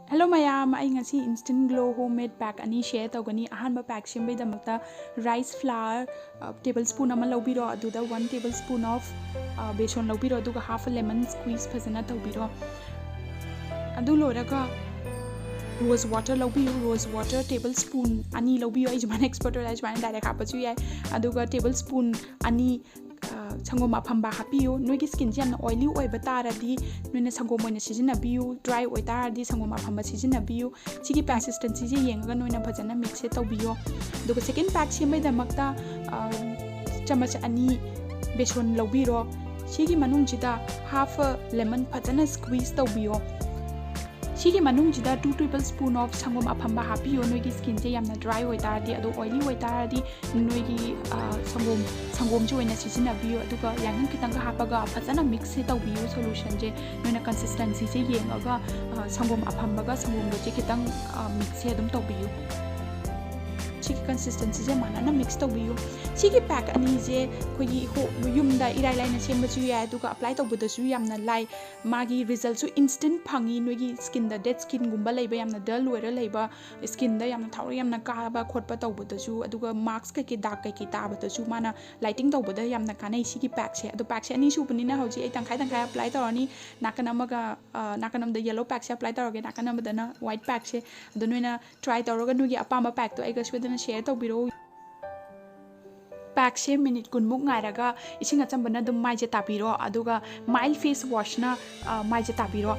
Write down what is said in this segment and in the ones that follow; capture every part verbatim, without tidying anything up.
Hello ꯃꯌꯥꯝ, ꯑꯩ ꯉꯁꯤ Instant Glow Home Made Pack ꯑꯅꯤ share ꯇꯧꯒꯅꯤ꯫ ꯑꯍꯥꯟꯕ pack ꯁꯦꯝꯕꯩꯗꯃꯛꯇ rice flour table spoon ꯑꯃ ꯂꯧꯕꯤꯔꯣ, ꯑꯗꯨꯗ one table spoon of ꯕꯦꯁꯣꯟ ꯂꯧꯕꯤꯔꯣ, ꯑꯗꯨꯒ half a lemon squeeze ꯐꯖꯅ ꯇꯧꯕꯤꯔꯣ꯫ ꯑꯗꯨ ꯂꯣꯏꯔꯒ rose water ꯂꯧꯕꯤꯌꯨ, rose water table spoon ꯑꯅꯤ ꯂꯧꯕꯤꯌꯨ꯫ ꯑꯩ ꯁꯨꯃꯥꯏꯅ expert ꯑꯣꯏꯔꯦ, ꯁꯨꯃꯥꯏꯅ direct ꯍꯥꯞꯄꯁꯨ ꯌꯥꯏ꯫ ꯑꯗꯨꯒ table spoon ꯑꯅꯤ ꯁꯪꯒꯣꯝ ꯑꯐꯝꯕ ꯍꯥꯞꯄꯤꯌꯨ꯫ ꯅꯣꯏꯒꯤ skinꯁꯦ ꯌꯥꯝꯅ oily ꯑꯣꯏꯕ ꯇꯥꯔꯗꯤ ꯅꯣꯏꯅ ꯁꯪꯒꯣꯝ ꯑꯣꯏꯅ ꯁꯤꯖꯤꯟꯅꯕꯤꯌꯨ, dry ꯑꯣꯏꯇꯥꯔꯗꯤ ꯁꯪꯒꯣꯝ ꯑꯐꯝꯕ ꯁꯤꯖꯤꯟꯅꯕꯤꯌꯨ꯫ ꯁꯤꯒꯤ consistencyꯁꯦ ꯌꯦꯡꯉꯒ ꯅꯣꯏꯅ ꯐꯖꯅ mixꯁꯦ ꯇꯧꯕꯤꯌꯣ꯫ ꯑꯗꯨꯒ second pack ꯁꯦꯝꯕꯩꯗꯃꯛꯇ ꯆꯥꯃꯁ ꯑꯅꯤ ꯕꯦꯁꯣꯟ ꯂꯧꯕꯤꯔꯣ꯫ ꯁꯤꯒꯤ ꯃꯅꯨꯡꯁꯤꯗ half a lemon ꯐꯖꯅ squeeze ꯇꯧꯕꯤꯌꯣ꯫ ꯁꯤꯒꯤ ꯃꯅꯨꯡꯁꯤꯗ two table spoon of ꯁꯪꯒꯣꯝ ꯑꯐꯝꯕ ꯍꯥꯞꯄꯤꯌꯣ꯫ ꯅꯣꯏꯒꯤ skinꯁꯦ ꯌꯥꯝꯅ dry ꯑꯣꯏꯇꯥꯔꯗꯤ, ꯑꯗꯣ oily ꯑꯣꯏꯇꯥꯔꯗꯤ ꯅꯣꯏꯒꯤ ꯁꯪꯒꯣꯝ ꯁꯪꯒꯣꯝꯁꯦ ꯑꯣꯏꯅ ꯁꯤꯖꯤꯟꯅꯕꯤꯌꯨ꯫ ꯑꯗꯨꯒ ꯌꯥꯏꯉꯪ ꯈꯤꯇꯪꯒ ꯍꯥꯞꯄꯒ ꯐꯖꯅ mixꯁꯦ ꯇꯧꯕꯤꯌꯨ solutionꯁꯦ꯫ ꯅꯣꯏꯅ consistencyꯁꯦ ꯌꯦꯡꯉꯒ ꯁꯪꯒꯣꯝ ꯑꯐꯝꯕꯒ ꯁꯪꯒꯣꯝꯒꯁꯦ ꯈꯤꯇꯪ mixꯁꯦ ꯑꯗꯨꯝ ꯇꯧꯕꯤꯌꯨ꯫ ꯁꯤꯒꯤ consistencyꯁꯦ ꯃꯥꯟꯅꯅ mix ꯇꯧꯕꯤꯌꯨ꯫ ꯁꯤꯒꯤ pack ꯑꯅꯤꯁꯦ ꯑꯩꯈꯣꯏꯒꯤ ꯌꯨꯝꯗ ꯏꯔꯥꯏ ꯂꯥꯏꯅ ꯁꯦꯝꯕꯁꯨ ꯌꯥꯏ, ꯑꯗꯨꯒ apply ꯇꯧꯕꯗꯁꯨ ꯌꯥꯝꯅ ꯂꯥꯏ꯫ ꯃꯥꯒꯤ resultꯁꯨ instant ꯐꯪꯉꯤ꯫ ꯅꯣꯏꯒꯤ skinꯗ dead skinꯒꯨꯝꯕ ꯂꯩꯕ, ꯌꯥꯝꯅ dull ꯑꯣꯏꯔ ꯂꯩꯕ skinꯗ ꯌꯥꯝꯅ ꯊꯥꯎꯔꯦꯛ ꯌꯥꯝꯅ ꯀꯥꯕ ꯈꯣꯠꯄ ꯇꯧꯕꯗꯁꯨ, ꯑꯗꯨꯒ marks ꯀꯩꯀꯩ dark ꯀꯩꯀꯩ ꯇꯥꯕꯗꯁꯨ ꯃꯥꯅ lighting ꯇꯧꯕꯗ ꯌꯥꯝꯅ ꯀꯥꯟꯅꯩ ꯁꯤꯒꯤ packꯁꯦ꯫ ꯑꯗꯣ packꯁꯦ ꯑꯅꯤ ꯁꯨꯕꯅꯤꯅ ꯍꯧꯖꯤꯛ ꯑꯩ ꯇꯪꯈꯥꯏ ꯇꯪꯈꯥꯏ apply ꯇꯧꯔꯅꯤ꯫ ꯅꯥꯀꯟ ꯑꯃꯒ ꯅꯥꯀꯟ ꯑꯃꯗ yellow packꯁꯦ apply ꯇꯧꯔꯒꯦ, ꯅꯥꯀꯟ ꯑꯃꯗꯅ white packꯁꯦ꯫ ꯑꯗꯣ ꯅꯣꯏꯅ try ꯇꯧꯔꯒ ꯅꯣꯏꯒꯤ ꯑꯄꯥꯝꯕ packꯇꯣ ꯑꯩꯒ ꯁꯣꯏꯗꯅ share ꯇꯧꯕꯤꯔꯛꯎ꯫ Packꯁꯦ minute ꯀꯨꯟꯃꯨꯛ ꯉꯥꯏꯔꯒ ꯏꯁꯤꯡ ꯑꯆꯝꯕꯅ ꯑꯗꯨꯝ ꯃꯥꯏꯁꯦ ꯇꯥꯕꯤꯔꯣ, ꯑꯗꯨꯒ mild face washꯅ ꯃꯥꯏꯁꯦ ꯇꯥꯕꯤꯔꯣ꯫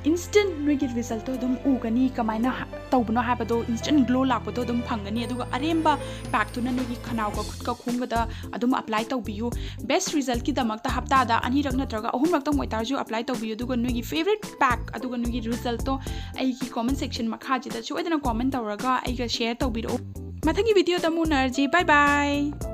Instant ꯅꯣꯏꯒꯤ resultꯇꯣ ꯑꯗꯨꯝ ꯎꯒꯅꯤ꯫ ꯀꯃꯥꯏꯅ ꯇꯧꯕꯅꯣ ꯍꯥꯏꯕꯗꯣ instant glow ꯂꯥꯛꯄꯗꯣ ꯑꯗꯨꯝ ꯐꯪꯒꯅꯤ꯫ ꯑꯗꯨꯒ ꯑꯔꯦꯝꯕ packꯇꯨꯅ ꯅꯣꯏꯒꯤ ꯈꯅꯥꯎꯒ ꯈꯨꯠꯀ ꯈꯣꯡꯒꯗ ꯑꯗꯨꯝ apply ꯇꯧꯕꯤꯌꯨ꯫ Best resultꯀꯤꯗꯃꯛꯇ ꯍꯞꯇꯥꯗ ꯑꯅꯤꯔꯛ ꯅꯠꯇ꯭ꯔꯒ ꯑꯍꯨꯝꯂꯛꯇꯪ ꯑꯣꯏꯇꯥꯔꯁꯨ apply ꯇꯧꯕꯤꯌꯨ꯫ ꯑꯗꯨꯒ ꯅꯣꯏꯒꯤ favourite pack ꯑꯗꯨꯒ ꯅꯣꯏꯒꯤ resultꯇꯣ ꯑꯩꯒꯤ comment section ꯃꯈꯥꯁꯤꯗ ꯁꯣꯏꯗꯅ comment ꯇꯧꯔꯒ ꯑꯩꯒ share ꯇꯧꯕꯤꯔꯛꯎ꯫ ꯃꯊꯪꯒꯤ videoꯗ ꯑꯃꯨꯛ ꯎꯅꯔꯁꯤ꯫ Bye bye꯫